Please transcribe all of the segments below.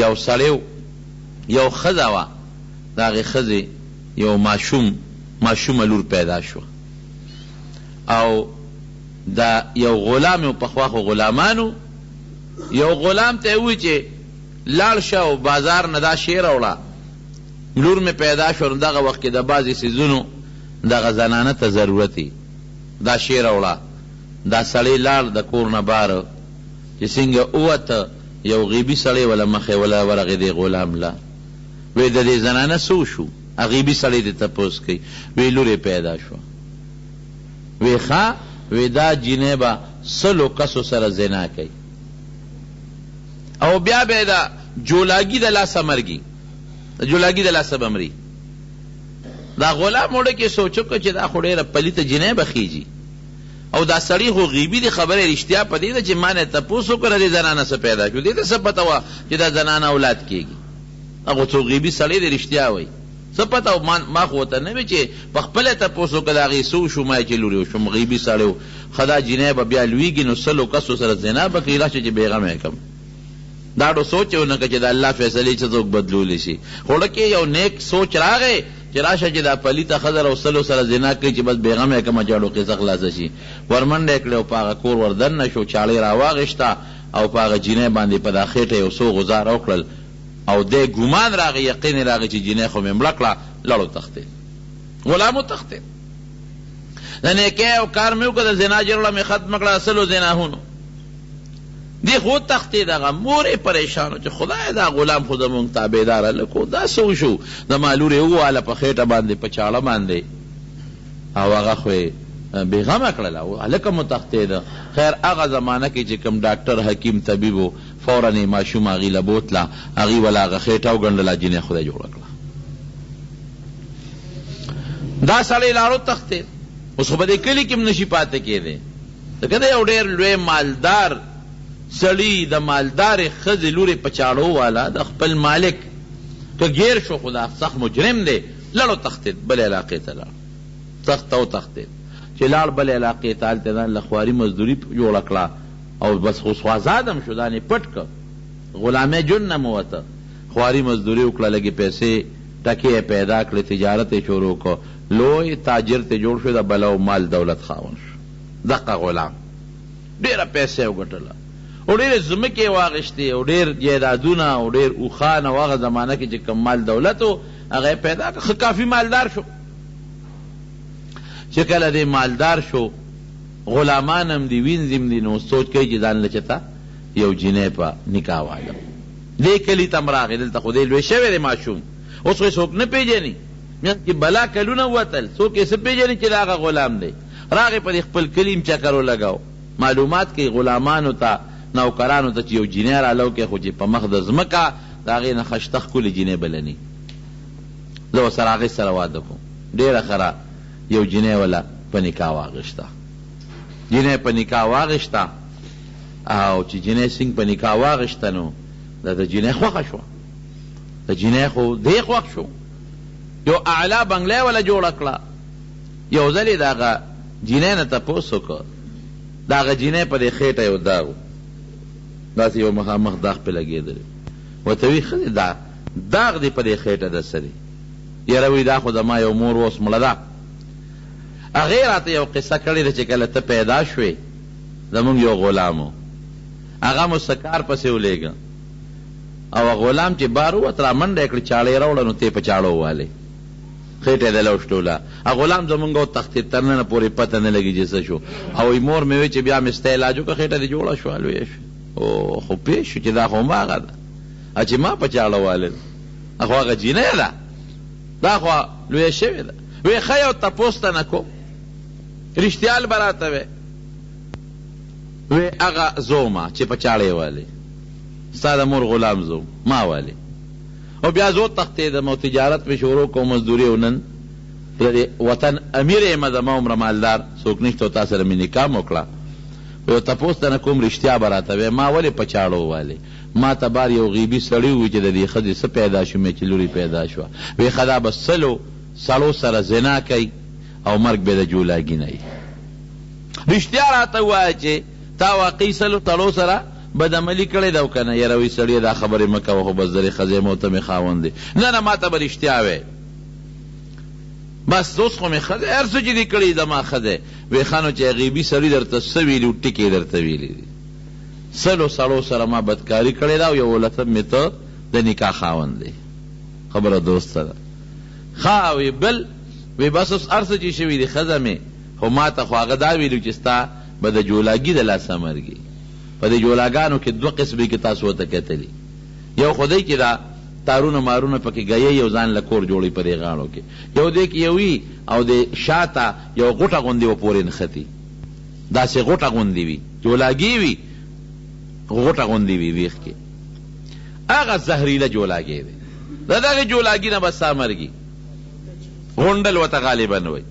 یو سړی و، یو ښځه وه، د هغې ښځې یو ماشوم، ماشومه لور پیدا شوه او دا یو غلام یې و، پخوا خو غلامان وو، یو غلام ته یې وویل چې لاړ شه او بازار نه دا شی راوړه، لور مې پیدا شوه، نو دغه وخت کې د بعضې څیزونو دغه زنانه ته ضرورت وي، دا شی راوړه. دا سړی لاړ د کور نه بار چې څنګه ووته یو غیبي سړی وله مخې وله ورغی دې غلام له وې د دې زنانه څه وشو غیبي سړی دې تپوس کوي وې لور یې پیدا شوه وې ښه وې دا جینۍ به سلو کسو سره زنا کوي او بیا به د جولاګي د لاسه مرګي د جولاګي د لاسه به مري. دا غلام وړوکی سوچ وکړ چې دا خو ډېره پلیته جینۍ به خېژي او دا سړی خو غیبي دی، خبره یې رښتیا په دې ده چې ما نه یې تپوس وکړ د دې زنانه څه پیدا شو، دې ته څه پته وه چې دا زنانه اولاد کېږي؟ دا خو څوک غیبي سړی دی رښتیا وایي، څه پته وه؟ ما خو ورته نه وي چې په خپله یې تپوس وکړ د هغې څه وشو، ما یې چې لور یې وشوم، غیبي سړی و، ښه دا جینۍ به بیا لویږي نو سلو کسو سره زنا به کوي، راشه چې بېغمه یې کړم. داډو سوچ یې ونه کړ چې د الله فیصلې څه څوک بدلولی شي. خو ړکې یو نیک سوچ راغی چې راشه چې دا پلیته ښځه راوستلو سره زنا کوي چې بس بېغمه یې کړم چې اډو قصه خلاصه شي. ورمنډه یې کړې او په هغه کور ور دننه شو، چاړه یې راواخیسته او په هغه جینۍ باندې په دا خېټه یو څو غوزاره وکړل او دی ګومان راغی، یقین یې راغی چې جینۍ خو مې مړه کړه، لړ وتښتېد. غلام وتښتېد. د نیکۍ یو کار مې وکړ، د زنا جرړه مې ختمه کړه، د سلو زناهونو. دی خو وتښتېد، هغه مور یې پرېشان وه چې خدایه دا غلام خو زموږ تابعدار هلک و، دا څه وشو، زما لور یې ووهله په خېټه باندې په چاړه باندې او هغه خو یې بې غمه کړله او هلک هم وتښتېد. خیر هغه زمانه کې چې کوم ډاکټر حکیم طبیب و، فوراً یې ماشومه هغوی له بوتله، هغوی وله هغه خېټه وګنډله، جینۍ خدای جوړه کړه. دا سړی لاړ وتښتېد، اوس خو په دې کلي کې هم نه شي پاتې کېدی. ځکه د یو ډېر لوی مالدار سړي د مالدارې ښځې لور یې په چاړه وواله، د خپل مالک که ګېر شو خو دا سخت مجرم دی، لړ وتښتېد، بلې علاقې ته لاړ، تښته وتښتېد، چې لاړ بلې علاقې ته هلته یې ځان له خواري مزدوري جوړه کړه او بس اوس خو ازاد هم شو، ځان یې پټ کړ، غلامۍ ژوند نه هم ووته، خواري مزدوري وکړه، لږې پیسې ټکې یې پیدا کړې، تجارت یې شروع کړ، لوی تاجر ترې جوړ شو، د بلا او مال دولت خاوند شو. دقه غلام ډېره پیسه یې وګټله او ډېرې ځمکې یې واخیستې او ډېر جایدادونه او ډېر اوښان او هغه زمانه کې چې کوم مال دولت و هغه یې پیدا کړ، ښه کافي مالدار شو. چې کله دی مالدار شو، غلامان هم دي، وینځې هم دي، نو اوس سوچ کوي چې ځان له چېرته یو جینۍ په نکاح والم. دې کلي ته هم راغی، دلته خو دی لوی شوی دی ماشوم، اوس خو یې څوک نه پېژني، منځ کې بلا کلونه ووتل، څوک یې څه پېژني چې دا هغه غلام دی. راغی په دې خپل کلي هم چکر ولګاوه، معلومات کوي غلامانو ته، نوکرانو ته چې یو جینۍ رالو کړئ خو چې په مخ د ځمکه د هغې نه خشته ښکلې جینۍ بله نه وي، زه ورسره هغې سره واده کوم. ډېره ښه را یو جینۍ وله په نکاح واخیسته، جینۍ په نکاح واخیسته او چې جینۍ څنګ په نکاح واخیسته نو د ده جینۍ خوښه شوه، د جینۍ خو دی خوښ شو، یو اعلی بنګله یې وله جوړه کړه. یو ځل یې د هغه جینۍ نه تپوس وکړ، د هغه جینۍ په دې خېټه یو داغ و، داسې یو مخامخ داغ پرې لګېدلی، ورته وي ښځې دا داغ دې په دې خېټه د څه دی؟ یاره وایي دا خو زما یو مور وه اوس مړه ده، هغې راته یو قصه کړې ده چې کله ته پیدا شوې زموږ یو غلام و، هغه مو څه کار پسې ولېږه او هغه غلام چې بار ووت رامنډه یې کړې چاړه یې راوړه نو ته یې په چاړه ووهلې. خېټه یې دله وشلوله. هغه غلام زمونږ وتښتېد، تر ننه پورې پته نه لګي چې څه شو. او وایي مور مې وې چې بیا مې ستا علاج وکړ، خېټه دې جوړه شوه، لویه شوې. او خو پوه شو چې دا خو هماغه ده چې ما په چاړه وهلې ده، دا خو هغه جینۍ ده، دا خو لویه شوې ده. وې ښه یو تپوس ته نه کوم، رښتیال به راته وې. وې هغه زومه چې په چاړه یې وهلې، ستا د مور غلام زوم ما وهلې. او بیا زه وتښتېدم او تجارت مې شروع کړ او مزدوري او نن د دې وطن امیر یم، زما عمره مالدار څوک نشته او تا سره مې نکاح هم وکړه. خو یو تپوس درنه کوم، رښتیا به راته وایې، ما ولې په چاړه ووهلې؟ ما ته بار یو غیبي سړي وویل چې د دې ښځې څه پیدا شو، مې چې لور یې پیدا شوه. وې ښه دا به سلو سړو سره زنا کوي او مرګ به یې د جولاګي نه وي. رښتیا راته ووایه چې تا واقعي سلو سړو سره بدعملي کړې ده او که نه؟ یاره وایي سړیه دا خبرې مه کوه خو بس زه دې ښځه یم او ته مې خاوند یې. نه نه ماته به رښتیا وایې. بس اوس خو مې ښځه هر څه چې دې کړي زما ښځه وې ښه نو چې غیبي سړي درته څه ویلي وو ټیک یې درته ویلي دي. سلو سړو سره ما بدکاري کړې ده او یوولسم مې ته د نکاح خاوند یې. خبره درسته ده. ښه وی بل وی بس اوس هر څه چې شوي دي ښځه مې خو ماته خو هغه دا ویلي چې ستا به د جولاګي د لاسه مرګ وي. په دې جولاګانو کې دوه قسمه که تاسو ورته کتلي یو خو دی چې دا تارونه مارونه پکې ګیی او ځان له کور جوړوي په دې غاړو کې یو دې کې یو وي او د شاته یو غوټه غوندې ورپورې نښتي داسې غوټه غوندې وي جولاګی وي غوټه غوندې وي ویښ کې هغه زهریله جولاګی دی د دغې جولاګي نه به ستا مرګ وي غونډل ورته غالبا وایي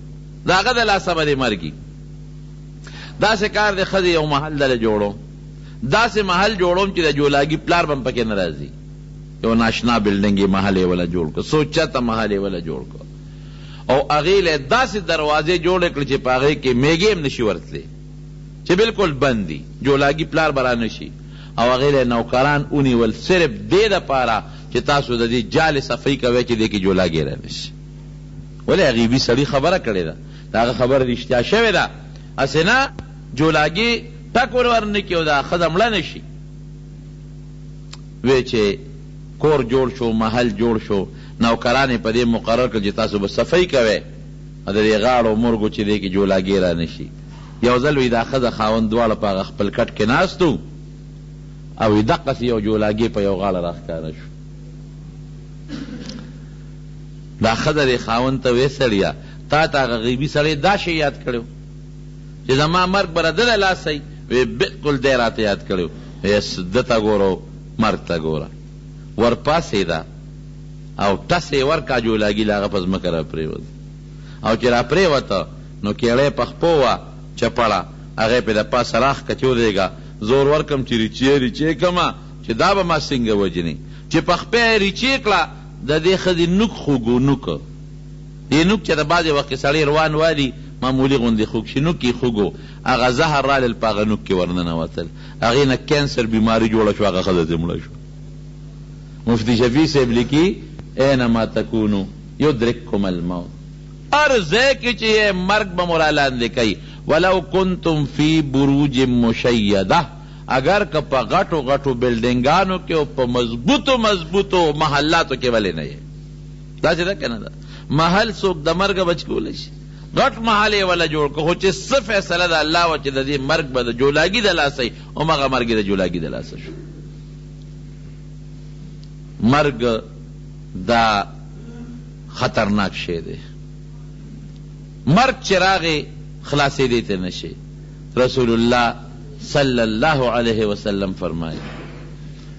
د هغه د لاسه به دې مرګ وي. داسې کار دی ښځې یو محل دله جوړوم داسې محل جوړوم چې د جولاګي پلار به هم پکې نه راځي یو ناشنا بلډنګ یې محل یې وله جوړ کړ څو چته محل یې وله جوړ کړ او هغې له داسې دروازې جوړې کړې چې په هغې کې میږی هم نشي ورتلی چې بالکل بند دي جولاګي پلار به رانه شي او هغې له نوکران ونیول صرف دې دپاره چې تاسو د دې جالې صفايي کوئ چې دې کې جولاګی رانه شي ولې غیبي سړي خبره کړې ده د هغه خبره رښتیا شوې ده هسې نه جولاګي ټک ور ورنه کړي او دا ښځه مړه نه شي. وې چې کور جوړ شو، محل جوړ شو، نوکران یې په دې مقرر کړل چې تاسو به صفايي کوئ او د دې غاړو مرګو چې دې کې جولاګی را نه شي. یو ځل وایي دا ښځه خاوند دواړه په هغه خپل کټ کې ناست وو او وایي دقسې یو جولاګی په یو غاړه راښکاره شو. دا ښځه دې خاوند ته وې سړیه تا ته هغه غیبي سړی دا شی یاد کړی و چې زما مرګ به د ده له لاسه وي؟ وې بلکل دی راته یاد کړی و. وې ده ته ګوره او مرګ ته ګوره. ورپاڅېده او ټس یې ورکړ جولاګي له هغه په ځمکه راپرېوت او چې راپرېوته نو کېړۍ په خپو وه چپړه هغه یې پرې د پاسه راښکه چې ودرېږه زور ورکړم چې ریچې ریچې کړم چې دا به ما څنګه وژني چې په خپه یې ریچې کړه د دې ښځې نوک خوږ و نوک. دې نوک چې د بعضې وخت کې سړی روان والي معمولي غوندې خوږ شي نوک یې خوږ و هغه زهر رالل په هغه نوک کې ورننوتل هغې نه کینسر بیماري جوړه شوه هغه ښځه ترې مړه شوه. مفتي شفیع صاحب لیکي اینما تکونو یدرککم الموت هر ځای کې چې یې مرګ به مو رالاندې کوي ولو کنتم فی بروج مشیده اګر که په غټو غټو بلډنګانو کې او په مضبوطو مضبوطو محلاتو کې ولې نه یې. داسې ده که نه ده؟ محل څوک د مرګه بچ کولی شي؟ غټ محل یې وله جوړ کړ، خو چې څه فیصله د الله وه چې د دې مرګ به د جولاګي د لاسه وي، همغه مرګ یې د جولاګي د لاسه شو. مرګ دا خطرناک شی دی. مرګ چې راغی خلاصېدی ته نه شې. رسول الله صلی الله علیه وسلم فرمایي،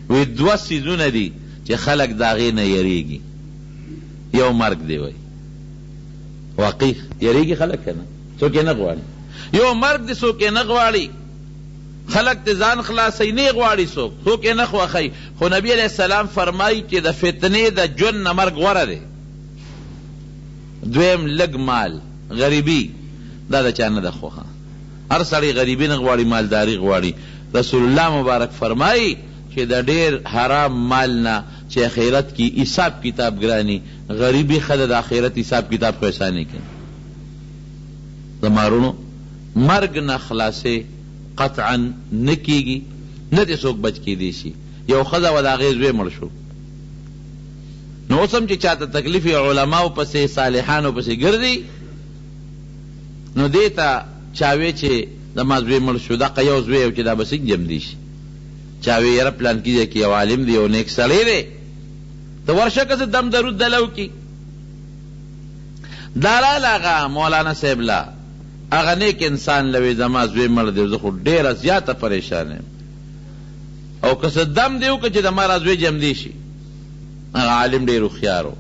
وي دوه څیزونه دي چې خلک د هغې نه یریږي، یو مرګ دی وایي، واقعي یریږي خلک که نه؟ څوک یې نه غواړي. یو مرګ دی څوک یې نه غواړي، خلک ترې ځان خلاصوي، نه یې غواړي څوک، څوک یې نه خوښوي، خو نبي علیه السلام فرمایي چې د فتنې د ژوند نه مرګ غوره دی. دویم لږ مال، غریبي، دا د چا نه ده خوښه، هر سړی غریبي نه غواړي، مالداري غواړي، رسول الله مبارک فرمایي چې د ډېر حرام مال نه چې اخرت کې حساب کتاب ګران وي، غریبي ښه ده، د اخرت حساب کتاب خو اسانه وي کنه. زما وروڼو! مرګ نه خلاصی قطعا نه کېږي، نه ترې څوک بچ کېدی شي. یو ښځه وه د هغې زوی مړ شو، نو اوس هم چې چاته تکلیف وي علماوو پسې صالحانو پسې ګرځي، نو دې ته چا وې چې زما زوی مړ شو، دقه یو زوی یې و چې دا به څنګه جمدی شي؟ چا وې یاره پلانکي ځای کې یو عالم دی یو نیک سړی دی ته ورشه که څه دم درود دله وکړي. دا راله هغه مولانا صاحب له هغه نیک انسان له وې زما زوی مړ دی زه خو ډېره زیاته پریشانه یم او که څه دم دې وکړه چې د ما را زوی جمدی شي. هغه عالم ډېر هوښیار و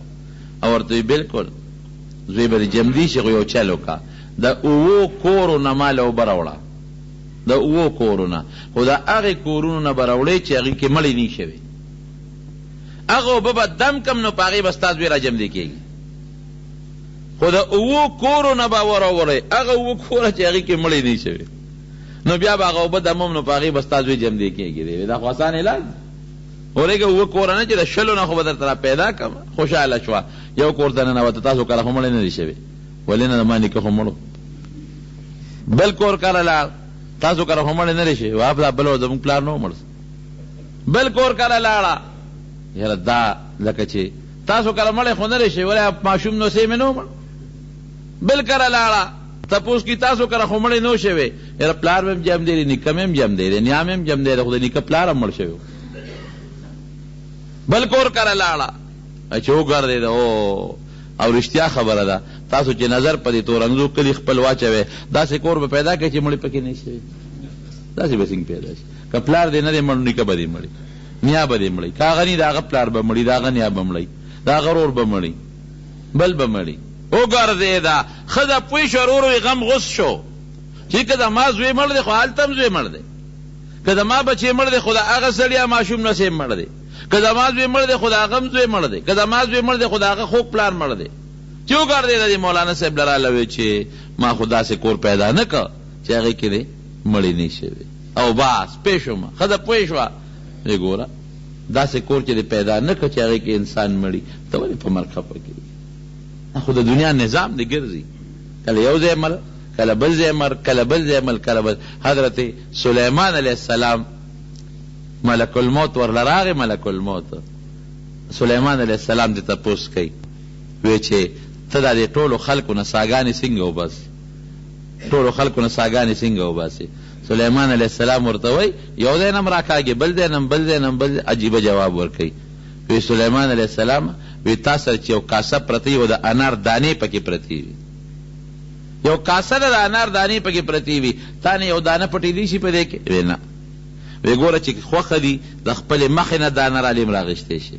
او ورته وې بلکل زوی به دې جمدی شي خو یو چل وکړه د اوو کورو نه ما له اوبه راوړه. د اوو کورو نه، خو د هغې کورونو نه به راوړې چې هغوی کې مړی نه وي شوی. هغه اوبه به دم کړم نو په هغې به ستا زوی راجمدی کېږي. خو د اوو کورو نه به وراوړې، هغه اووه کوره چې هغوی کې مړی نه وي شوی. نو بیا به هغه اوبه دموم نو په هغې به ستا زوی جمدې کېږي دی دا خو اسان علاج دی ورېږه اووه کوره نه چې د شلو نه خو به درته را پیدا کړم. خوشحاله شوه. یو کور ته ننوته، تاسو کره خو مړی نه دی شوی. ولې نه، زما نیکه خو مړ و. بل کور کره لاړ، تاسو کره خو مړی نه دی شوی. واه دا بل زموږ پلار نه و مړ. بل کور کره لاړه، یاره دا لکه چې تاسو کره مړی خو نه دی شوی، ولې ماشوم نوسې مې نه و مړ. بل کره لاړه، تپوس کی تاسو کره خو مړی نه و شوی. یاره پلار مې هم جم دی، نیکه مې هم جم دی، نیا مې هم جم دی، خو د نیکه پلار هم مړ شوی و. بل کور کره لاړه چې وګرځېده، او او رښتیا خبره ده، تاسو چې نظر په دې تورنګزو کلي خپل واچوئ، داسې کور به پیدا کړئ چې مړی پکې نه شي. داسې به څنګه پیدا شي؟ که پلار دې نه دی مړ، نیکه به دې مړي، نیا به دې مړي، که هغه نی د هغه پلار به مړي، د هغه نیا به مړی، د هغه ورور به مړي، بل به مړي. وګرځېده، ښځه پوه شوه، ورور یې غم غوڅ شو چې که زما زوی مړ دی، خو هلته هم زوی مړ دی. که زما بچی مړ دی خو د هغه سړي یا ماشوم نسې مړ دی، که زما زوی مړ دی خو د هغه هم زوی مړ دی، که زما زوی مړ دی خو د هغه خوږ پلار مړ دی. چې وګرځېده دې مولانا صاحب له راله وې چې ما خو داسې کور پیدا نه کړ چې هغې کې دې مړی نه شوی او بس پوه شوم. ښځه پوه شوه وې ګوره داسې کور چې دې پیدا نه کړ چې هغې کې انسان مړي، ته ولې په مرګ خفه کېږې؟ دا خو د دنیا نظام دی، ګرځي کله یو ځای مړ، کله بل ځای مړ، کله بل ځای مړ، کله بل. حضرت سلیمان علیه السلام ملک الموت ورله راغی، ملک الموت سلیمان علیه السلام دې تپوس کوي وی چې ته دا دې ټولو خلکو نه ساګانې څنګه وباسې، ټولو خلکو نه ساګانې څنګه وباسې؟ سلیمان علیه السلام ورته وایي یو ځای نه هم راکاږي، بل ځای نه هم، بل ځای نه هم، بل ځای. عجیبه جواب ورکوي. وی سلیمان علیه السلام وی تا سره چې یو کاسه پرته وي او د انار دانې پکې پرتې وي، یو کاسه ده د انار دانې پکې پرتې وي، تا نه یو دانه پټېدی شي په دې کې؟ وی نه. وی ګوره چې خوښه دي د خپلې مخې نه دانه رالې هم راغشتی شي،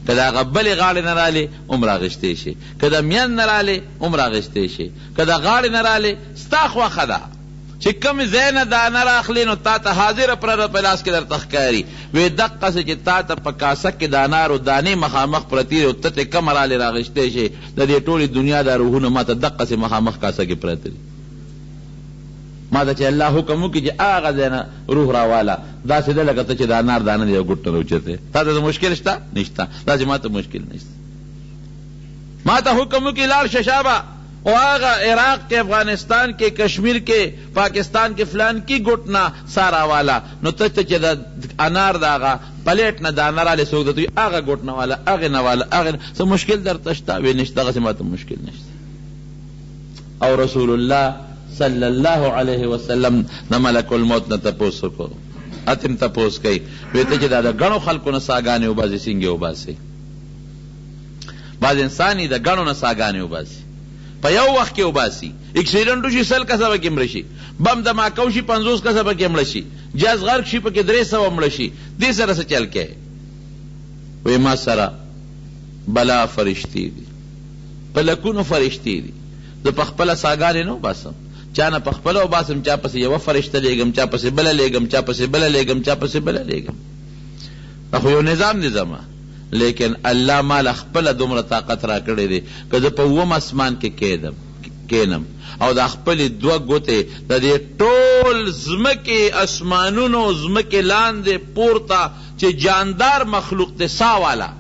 که د هغه بلې غاړې نه رالې هم راغشتی شي، که د مین نه رالې هم راغشتی شي، که د غاړې نه رالې، ستا خوښه ده چې کوم ځای نه دانه راخلې نو تاته حاضره پرده په لاس کې درته ښکاري. وې دقسې چې تاته په کاسه کې د انارو دانې مخامخ پرتې دي او ته ترې کومه رالې راغشتی شې، د دې ټولې دنیا دا روحونه ماته دقسې مخامخ کاسه کې پراته دي. ماته چې الله حکم وکړي چې هغه ځای نه روح راواله، داسې ده لکه ته چې د انار دانه د یو ګوټ نه راوچتې. تاته څه مشکل شته؟ نشته. داسې ماته مشکل نشته. ماته حکم وکړي لاړ شه شابه او هغه عراق کې، افغانستان کې، کشمیر کې، پاکستان کې فلان کی ګوټ نه ساه راواله، نو ته ته چې د انار د هغه پلیټ نه دانه رالې څوک درته وایي هغه ګوټ نه واله، هغې نه واله، هغې نه، څه مشکل درته شته؟ وې نشته، دغسې ماته مشکل نشته. او رسول الله صلی الله علیه وسلم د ملک الموت نه تپوس وکړو، اتم تپوس کوي وې ته چې دا د ګڼو خلکو نه ساګانې وباسې څنګه یې وباسې؟ بعض انسان یې د ګڼو نه ساګانې وباسي، په یو وخت کې وباسي، اکسیډنټ وشي 100 کسه پکې مړه شي، بم دماکه وشي 50 کسه پکې مړه شي، جاز غرق شي پکې 300 مړه شي، دې سره څه چل کوې؟ وایي ما سره بلا فرشتې دي، په لکونو فرشتې دي، زه په خپله ساګانې نه وباسم، چا نه په خپله وباسم، چا پسې یوه فرشته لېږم، چا پسې بله لېږم، چا پسې بله لېږم، چا پسې بله لېږم، دا خو یو نظام دی زما. لیکن الله ماله خپله دومره طاقت راکړی دی که زه په اووم اسمان کې کېدم کېنم او دا خپلې دوه ګوتې د دې ټول ځمکې اسمانونو ځمکې لاندې پورته چې جاندار مخلوق دی ساه والا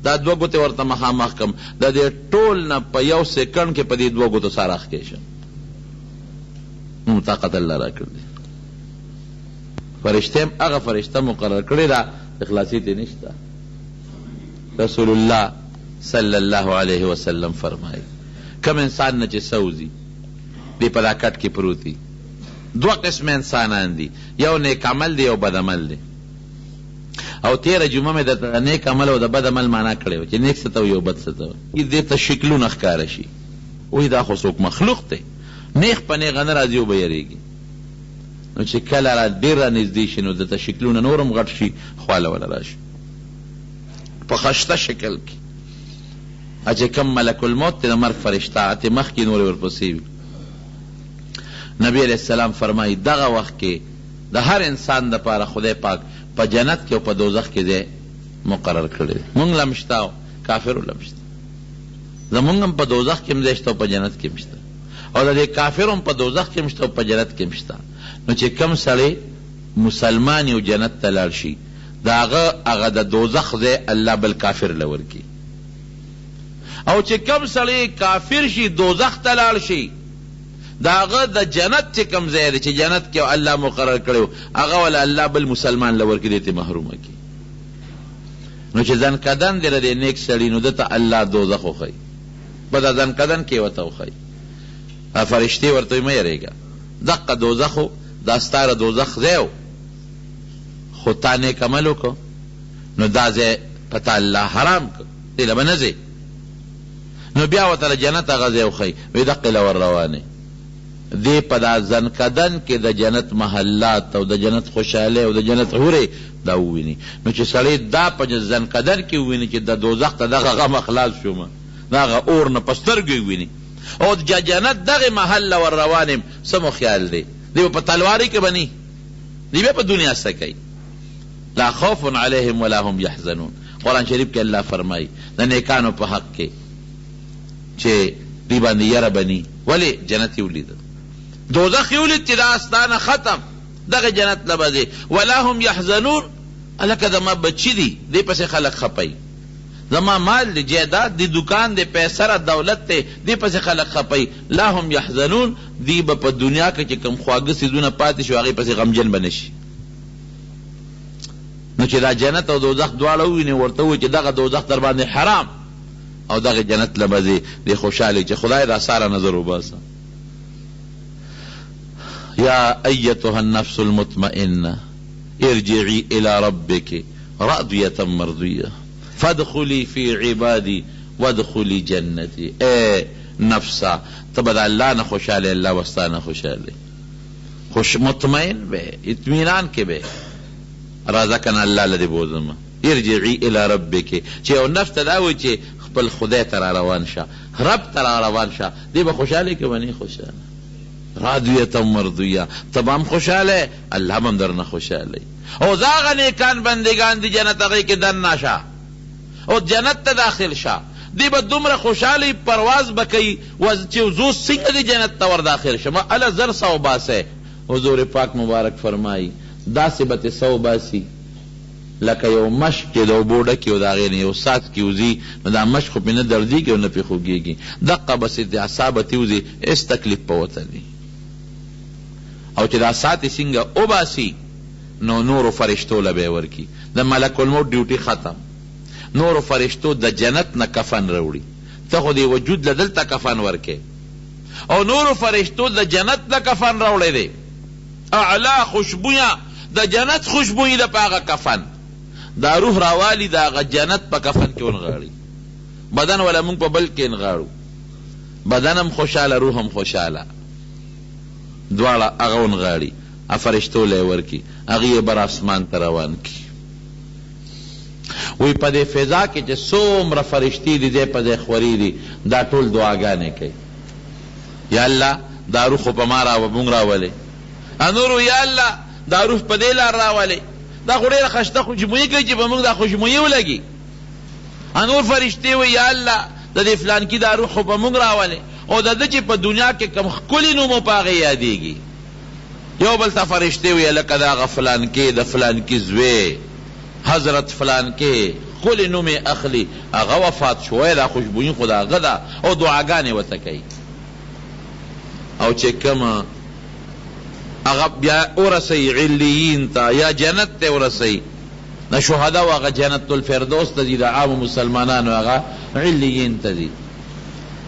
دا دوه ګوتې ورته مخامخ کړم د دې ټول نه په یو سیکنډ کې په دې دوه ګوتو ساه راښکې شم. طاقت الله راکړی دی. فرشته هم هغه فرشته مقرر کړې ده چې خلاصي ترې نشته. رسول الله صلی الله علیه وسلم فرمایي، کوم انسان نه چې ساه وځي، دی په دا کټ کې پروت وي. دوه قسمه انسانان دي، یو نیک عمل دی، یو بد عمل دی. او تېره جمعه مې درته د نیک عمل او د بد عمل معنا کړې وه چې نیک څه ته وایي او بد څه ته وایي. دې ته شکلونه ښکاره شي، وایي دا خو څوک مخلوق دی، نیغ په نیغه نه راځي، وبه یریږي. نو چې کله را ډېر را نږدې شي نو دته شکلونه نور هم غټ شي، خواله وله راشي په خشته شکل کې. چې کوم ملک الموت دی، د مرګ فرشته، هتې مخکې نورې ورپسې وي. نبی علیه السلام فرمایي دغه وخت کې د هر انسان دپاره خدای پاک په جنت کې او په دوزخ کې ځای مقرر کړی دی. مونږ له هم شته او کافرو له هم شته. زمونږ هم په دوزخ کې هم ځای شته او په جنت کې هم شته. او د دې کافرو هم په دوزخ کې هم شته او په جنت کې هم شته. نو چې کوم سړی مسلمان وي او جنت ته لاړ شي د هغه هغه د دوزخ ځای الله بل کافر له ورکړي او چې کوم سړی کافر شي دوزخ ته لاړ شي د هغه د جنت چې کوم ځای دی چې جنت کې الله مقرر کړی هغه وله الله بل مسلمان له ورکړي دی ترې محرومه کړي. نو چې ځنکدن دی د دې نیک سړي نو ده ته الله دوزخ وښيي په دا ځنکدن کې یې ورته وښيي فرشتې ورته وایي مه یریږه دقه دوزخ و دا ستا د دوزخ ځای و خو تا نیک عمل وکړ نو دا ځای په تا الله حرام کړ دې له به نه ځې نو بیا ورته د جنت هغه ځای وښيي وایي دقې له ور روان یې دی په دا ځنکدن کې د جنت محلات او د جنت خوشحالۍ او د جنت حورې دا وویني نو چې سړی دا په ځنکدن کې وویني چې د دوزخ د دغه غمه خلاص شوم د هغه اور نه په سترګو یې وویني او د جنت دغې محل له ور روان یم څه مو خیال دی دی به په تلواري کې به نه دی بیا په دنیا څه کوي لا خوف علیهم ولا هم یحزنون قرآن شریف کې الله فرمایي د نیکانو په حق کې چې دوی باندې یره به نی ولې جنت یې ولید دوزخ یې ولید چې دا ستا نه ختم دغه جنت له به ځې ولا هم یحزنون هلکه زما بچي دي دې پسې خلک خپه وي زما مال دی جایداد دی دکان دی پیسه را دولت دی دې پسې خلک خپه وي لا هم یحزنون دوی به په دنیا کې چې کوم خواږه څیزونه پاتې شو هغې پسې غمجن به نه شي نو چې دا جنت او دوزخ دواړه وویني ورته ووایي چې دغه دوزخ در باندې حرام او دغه جنت له به ځې دې خوشحال چې خدای دا ساره نظر وباسه یا ایتها النفس المطمئنه ارجعي الى ربک راضیة مرضیة فادخلي فی عبادي وادخلي جنتي ای نفسه ته به د الله نه خوشحاله یې الله به ستا نه خوشحاله خوش مطمئن به اطمینان کې به راځه کنه الله له دې بوځم ارجعي الی ربک چې یو نفس ته دا وایي چې خپل خدای ته را روان شه، رب ته را روان شه، دی به خوشحاله وي که به نه خوشحاله؟ راضیة مرضیة، ته به هم خوشحاله یې، الله به هم درنه خوشحاله وي. او ځه هغه نیکان بندګان دي جنت هغې کې دننه شه او جنت ته داخل شه، دی به دومره خوشحاله وي پرواز به کوي چې زه څنګه دې جنت ته ور داخل شم، هله زر ساه وباسئ. حضور پاک مبارک فرمایي، داسې به ترې ساه وباسي لکه یو مشک چې د اوبو ډک وي او د هغې نه یو څاڅکی وځي نو دا مشک خو پرې نه دردیږي او نه پرې خوږیږي، دقه بس دا ساه به ترې وځي هېڅ تکلیف به ورته نه وي او چې دا ساه ترې څنګه وباسي نو نورو فرشتو له به یې ورکړي، د ملک الموت ډیوټي ختم، نورو فرشتو د جنت نه کفن راوړي، ته خو دې وجود له دلته کفن ورکړې او نورو فرشتو د جنت نه کفن راوړی دی. اعلی خوشبویه د جنت خوشبویي ده په هغه کفن دا روح راوالي د هغه جنت په کفن کې ونغاړي بدن ولا مونږ په بل کې نغاړو بدن هم خوشحاله روح هم خوشحاله دواړه هغه ونغاړي فرشتو له یې ورکړي هغوی یې بر اسمان ته روان کړي وایي په دې فضا کې چې څومره فرشتې دي ځای په ځای خورې دي دا ټول دعاګانې کوي یا الله دا روح خو په ما را مونږ راولې نور وایي یا الله دا روح په دې لار راولې دا خو ډېره خشته خوشبویي کوي چې په مونږ دا خوشبویي ولګي نور فرشتې وایي یا الله د دې فلانکي دا روح خو په مونږ راولې او د ده چې په دنیا کې کوم ښکلي نوم و په هغې یادېږي یو بل ته فرشتې وایي هلکه د هغه فلانکي د فلانکي زوی حضرت فلانکي ښکلی نوم یې اخلي هغه وفات شو وایه دا خوشبویي خو د هغه ده او دعاګانې ورته کوي او چې کوم هغه بیا ورسوي علیین ته یا جنت ته ورسوي د شهداو هغه جنت الفردوس ته ځي د عامو مسلمانانو هغه علیین ته ځي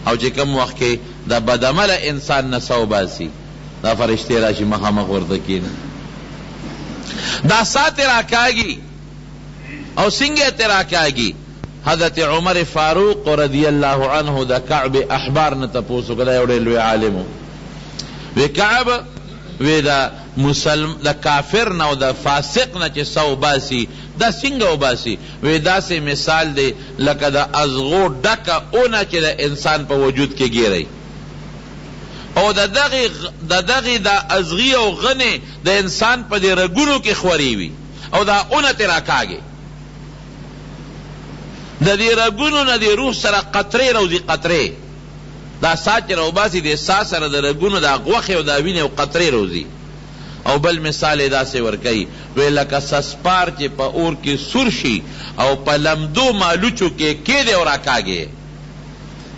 او چې کوم وخت کې د بدعمله انسان نه ساه وباسي دا فرشتې راشي مخامخ ورته کیني دا ساه ترې راکاږي او څنګه یې ترې راکاږي حضرت عمر فاروق رضی الله عنه د کعب احبار نه تپوس وکړ دا یو ډېر لوی عالم و وی کعب وی د مسلم د کافر نه او د فاسق نه چې ساه وباسي دا څنګه وباسي وی داسې مثال دی لکه د ازغو ډکه اونه چې د انسان په وجود کې ګیری او د دغې د دغې دا ازغي او غنې د انسان په دې رګونو کې خورې وي او دا اونه ترې راکاږي د دې رګونو نه د روح سره قطرې راوځي قطرې دا ساه چې راوباسي د ساه سره د رګونو دا غوښې او دا وینې او قطرې راوځي. او بل مثال یې داسې ورکوي، وایي لکه سسپار چې په اور کې سور شي او په لمدو مالوچو کې کېږدې او راکاږې یې.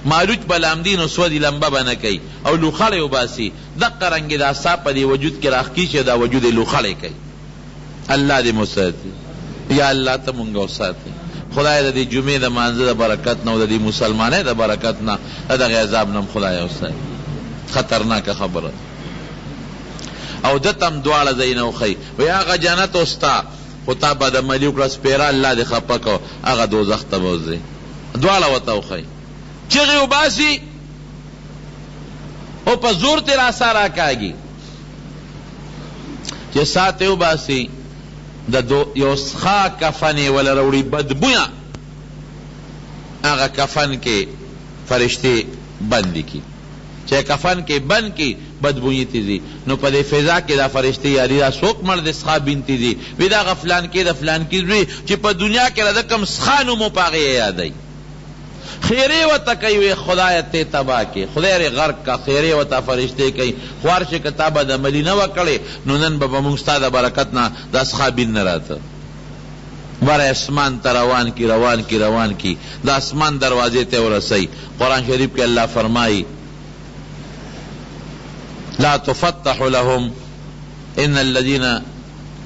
مالوچ به لامدي نو سوځي لمبه به نه کوي او لوخړې وباسي، دقه رنګې دا ساه په دې وجود کې راښکي شي او دا وجود یې لوخړې کوي. الله دې مو ساتي. یا الله ته مونږ وساتې. خدای د دې جمعې د مانځه د برکت نه او د دې مسلمانۍ د برکت نه د دغه عذاب نه هم خدای وساتي. خطرناکه خبره ده. او ده ته هم دواړه ځایونه وښیي، وایي هغه جنت و ستا، خو تا بدعملي وکړه، سپېره الله دې خپه کړ، هغه دوزخ ته به ځې. دواړه ورته وښیي. چغې وباسي او په زور ترې را ساه راکاږي. چې ساه ترې وباسي، د دو یو سخا کفن یې وله راوړي، بدبویه هغه کفن کې فرشتې بندې کړي. چه کفن کې بند کی بدبویی تی ځی نو په دې فضا کې دا فرشتې یادی دا څوک مړ دی سخا بین تی ځی وی دا هغه فلانکی د فلانکی زوی چه په دنیا کې د ده کوم سخا نوم و په هغې یې یادوی ښیرې ورته کوي وی خدایه ته تباه کې خدای ری غرق که ښیرې ورته فرشتې کوي خوار شې که تا بدعملي نه وه کړې نو نن به په موږ ستا د برکت نه دا سخا بین نه راته بره اسمان ته روان کی روان کی روان کی د اسمان دروازې ته ورسوي قرآن شریف کې الله فرمائی لا تفتح لهم ان الذين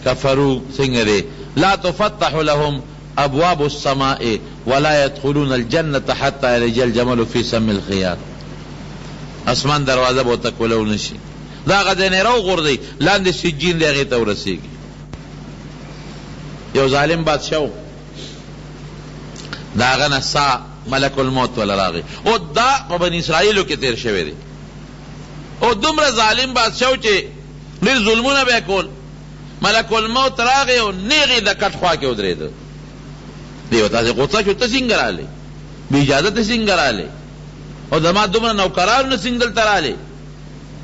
کفروا څنګه دی لا تفتح لهم ابواب السماء ولا يدخلون الجنة حتى يلج الجمل في سم الخياط اسمان دروازه به ورته کولو نشي دا هغه ځای نه راوغورځوي لاندې سجین دی هغې ته ورسېږي یو ظالم بادشاه و د هغه نه سا ملک الموت وله راغی او دا په بني اسرائیلو کې تیر شوی دی او دومره ظالم بادشاه و چې ډېر ظلمونه به یې کول. ملک الموت راغی او نېغ یې د کټ خوا کې ودرېده. دی ورته هسې غوسه شو، ته څنګه رالې؟ بې اجازته څنګه رالې؟ او زما دومره نوکرانو نه څنګه دلته رالې؟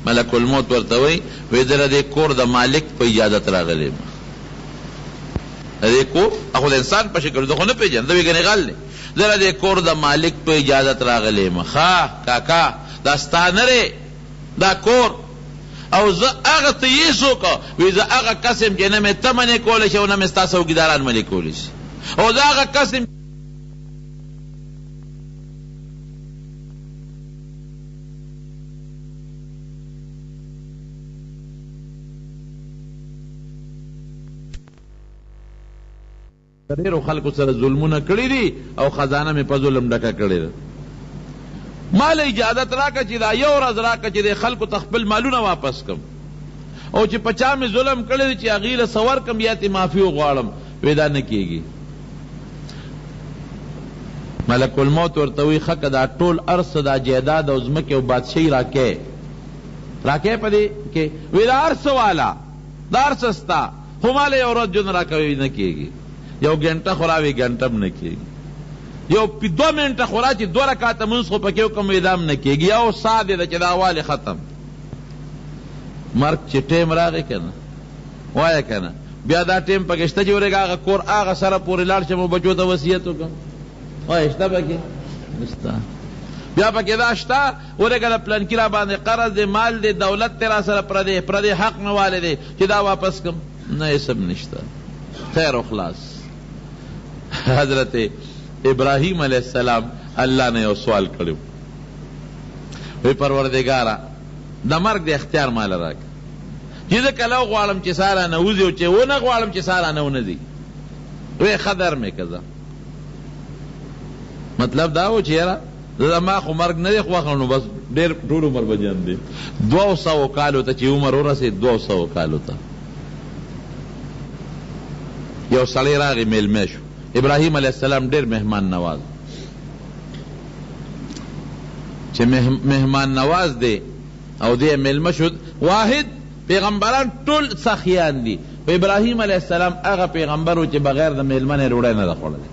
ملک الموت ورته وایي، وایي زه د دې کور د مالک په اجازت راغلی یم. د دې کور خو د انسان په شکل زه خو نه پېژنم، ده وایي ګنې غل دی. زه د دې کور د مالک په اجازت راغلی یم. ښه کاکا دا ستا نه دی دا کور او زه هغه ته یې څوک؟ وایي زه هغه کس یم چې نه مې ته منع کولی شې او نه مې ستا څوکیداران منع کولی شي او زه هغه کس یم. ډېرو خلکو سره ظلمونه کړي دي او خزانه مې په ظلم ډکه کړې ده. ما له اجازت راکړه چې دا یو ورځ راکړه چې دې خلکو ته خپل مالونه واپس کړم او چې په چا مې ظلم کړی دی چې هغوی له څه ورکړم یا ترې معافي وغواړم. وې دا نه کېږي. ملک الموت ورته وایي ښه که دا ټول هر څه دا جایداد او ځمکې او بادشاهي راکې راکې په دې کې وې دا هر څه والا دا هر څه ستا خو ماله یو ورځ ژوند راکوي نه کیږي یو ګنټه خو راوي ګنټه هم نه کیږي یو دوه منټه خو را چې دوه رکعته مونځ خو پکې وکړم وي دا هم نه کیږي یو ساه دې ده چې دا والې ختم مرګ چې ټیم راغی که نه وایه که نه بیا دا ټیم پکې شته چې ورېږه هغه کور هغه سره پورې لاړ شم او بچو ته وصیت وکړم وایه شته پکې نشته بیا پکې دا شته ورېږه د پلانکي راباندې قرض دی مال دی دولت دی راسره پردی پردی حق مې والې دی چې دا واپس کړم نه هېڅ هم نشته خیر او خلاص حضرت ابراهیم علیه السلام الله نه یو سوال کړی وی پروردګاره د مرګ د اختیار مال راکړه چې زه کله وغواړم چې ساه رانه وځي او چې ونه غواړم چې ساه رانه ونه ځي وی ښه در مې که ځه مطلب دا و چې یاره زما خو مرګ نه دی خوښ نو بس ډېر ټول عمر به ژوند دی. دوو سوو کالو ته چې عمر ورسېد، دوو سوو کالو ته یو سړی راغی مېلمه شو. ابراهیم علیه السلام ډېر مهمان نواز و. چې مهمان نواز دی او دی مېلمه شو، واحد پیغمبران ټول سخیان دي، خو ابراهیم علیه السلام هغه پیغمبر و چې بغیر د مېلمه نه یې ډوډۍ نه ده خوړلې.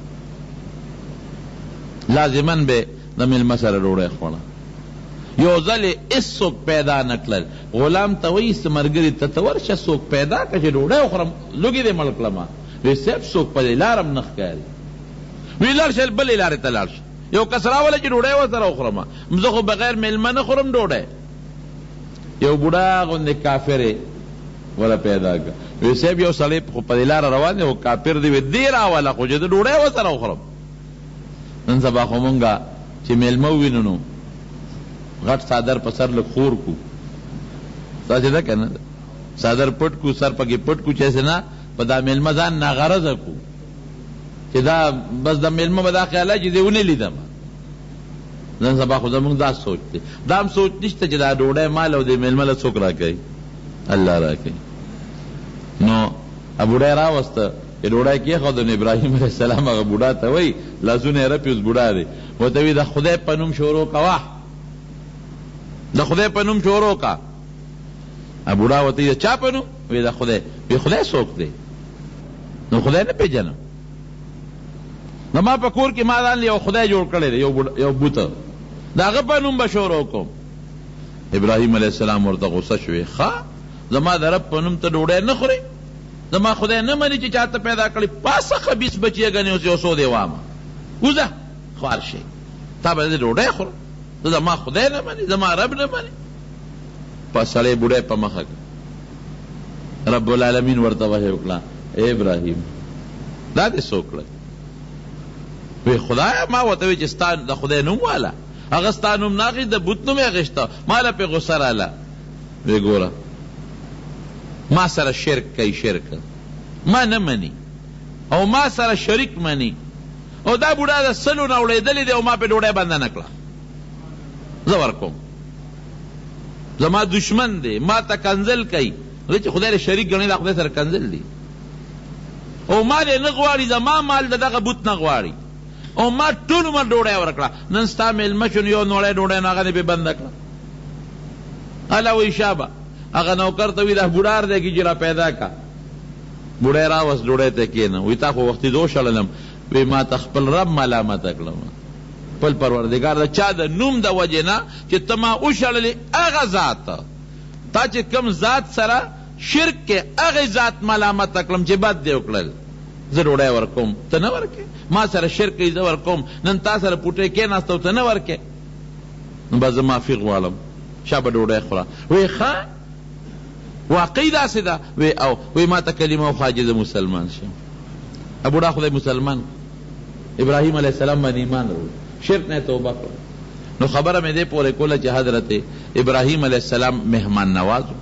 لازماً به د مېلمه سره ډوډۍ خوړه. یو ځل یې هېڅوک پیدا نه کړل. غلام ته وایي، څه ملګري ته ته ورشه څوک پیدا کړه چې ډوډۍ وخورم، لوږې دې مړ کړم. وایي، صاحب څوک په دې لاره هم نه ښکاري. وایي، لاړ شه بلې لارې ته لاړ شه، یو کس راوله چې ډوډۍ ورسره وخورم، زه خو بغیر مېلمه نه خورم ډوډۍ. یو بوډا غوندې کافر یې ولا پیدا که. وی صاحب یو سړی خو په دې لاره روان دی خو کافر دی، وی دی راوله خو چې زه ډوډۍ ورسره وخورم. نن سبا خو مونږ چې مېلمه ووینو نو غټ څادر په سر لږ خور کو، داسې ده که نه؟ څادر پټ کو، سر پکې پټ کو چې هسې نه په دا مېلمه ځان ناغرضه کو، چې دا بس د مېلمه به دا خیال چې زه ونه لیدم. نن سبا خو زمونږ دا سوچ دی، دا هم سوچ نشته چې دا ډوډۍ مال او دې مېلمه له څوک راکوي، الله راکوي. نو بوډۍ راوسته چې ډوډۍ کېښوده، نو ابراهیم علیه السلام هغه بوډا ته وایي، لاسونه یې رپي، اوس بوډا دی، ورته وایي د خدای په نوم شروع کوه، د خدای په نوم شروع کا. بوډا ورته وایي د چا په نوم؟ وایي د خدای. وایي خدای څوک دی؟ نو خدای نه پېژنم، زما په کور کې ما ځان یو خدای جوړ کړی دی، یو بت، د هغه په نوم به شروع کوم. ابراهیم علیه السلام ورته غوسه شوې، ښه زما د رب په نوم ته ډوډۍ نه خورې، زما خدای نه مني چې چا ته پیدا کړې، پاسه خبیث بچیه ګنې اوس یو څو دی وامه، وځه خوار شې، تا به زه ډوډۍ خورم، ته زما خدای نه منې، زما رب نه منې. په سړی بوډۍ په مخه کړ. رب العالمین ورته وحی وکړه، ای ابراهیم دا دې څه وکړل؟ وی خدایه ما ورته وی چې ستا د خدای نوم واله، هغه ستا نوم نه اخیست، د بت نوم یې اخیسته، ما له پرې غوسه راله. وی ګوره ما سره شرک کوي، شرک ما نه مني او ما سره شریک مني، او دا بوډا د سلو نه اوړېدلی دی او ما پرې ډوډۍ بنده نه کړه، زه ورکوم، زما دشمن دی، ما ته کنځل کوي، زه چې خدای له شریک ګڼي دا خدای سره کنځل دي، او ما دې نه غواړي، زما مال د دغه بت نه غواړي، او ما ټول عمر ډوډۍ ورکړه، نن ستا مېلمه شو نو یو نوړی ډوډۍ نو هغه دې پرې بنده کړه. هله وایي شابه هغه نوکر ته وایي دا بوډار دی کي چې را پیدا کا. بوډۍ راوست ډوډۍ ته کښېنه، وایي تا خو وختي زه وشړلم، وایي ما ته خپل رب ملامته کړم، خپل پروردګار د چا د نوم د وجې نه چې ته ما وشړلې، هغه ذات تا چې کوم ذات سره شرک کې هغه ذات ملامته کړم چې بد دې وکړل، زه ډوډۍ ورکوم ته نه ورکې، ما سره شرک کوي زه ورکوم، نن تا سره پوټی کېناسته او ته نه ورکې، نو بس زه معافي غواړم، شابه ډوډۍ خوره. وایي ښه واقعي داسې ده؟ وایي او. وایي ما ته کلمه وښایه چې زه مسلمان شم. بوډا خدای مسلمان ابراهیم علیه السلام باندې ایمان راوړ، شرک نه یې توبه کړه. نو خبره مې دې پورې کوله چې حضرت ابراهیم علیه السلام مهمان نواز و.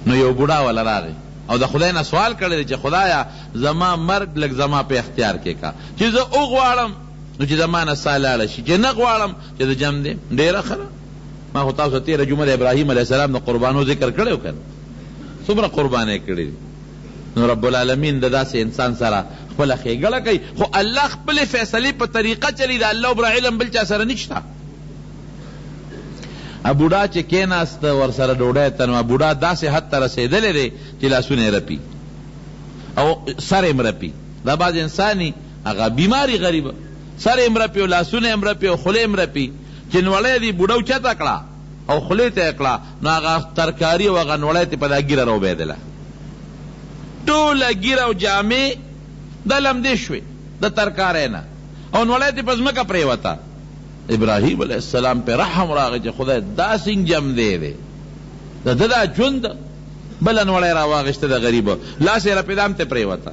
نو یو بوډا وله راغی او د خدای نه سوال کړی دی چې خدایه زما مرګ لږ زما په اختیار کې کا، چې زه وغواړم نو چې زما نه ساه لاړه شي، چې نه غواړم چې زه جم دی. ډېره ښه ده. ما خو تاسو ته تېره جمعه د ابراهیم علیه السلام د قربانو ذکر کړی و که نه؟ څومره قربانۍ کړې دي. نو رب العالمین د داسې انسان سره خپله ښېګړه کوي، خو الله خپلې فیصلې په طریقه چلوي، د الله عمره علم بل چا سره نشته. بوډا چې کېناست ورسره ډوډۍ ته، نو بوډا داسې حد ته رسېدلی دی چې لاسونه یې رپي او سر یې هم رپي. دا بعض انسان هغه بیماري غریب سر یې هم رپي او لاسونه یې هم رپي او خوله یې هم رپي، چې نوړی دې بوډا اوچته کړه او خولې ته یې کړه، نو هغه ترکاري او هغه نوړی ترې په دا ږیره راوبهېدله، ټوله ږیره او جامې د لمدې شوې د ترکارۍ نه، او نوړی ترې په ځمکه پرېوته. ابراهیم علیه السلام پرې رحم راغی چې خدای دا څنګه جمدی دی، د ده دا ژوند. بله نوړی راواخیسته د غریب، لاس یې رپېده هم ترې پرېوته.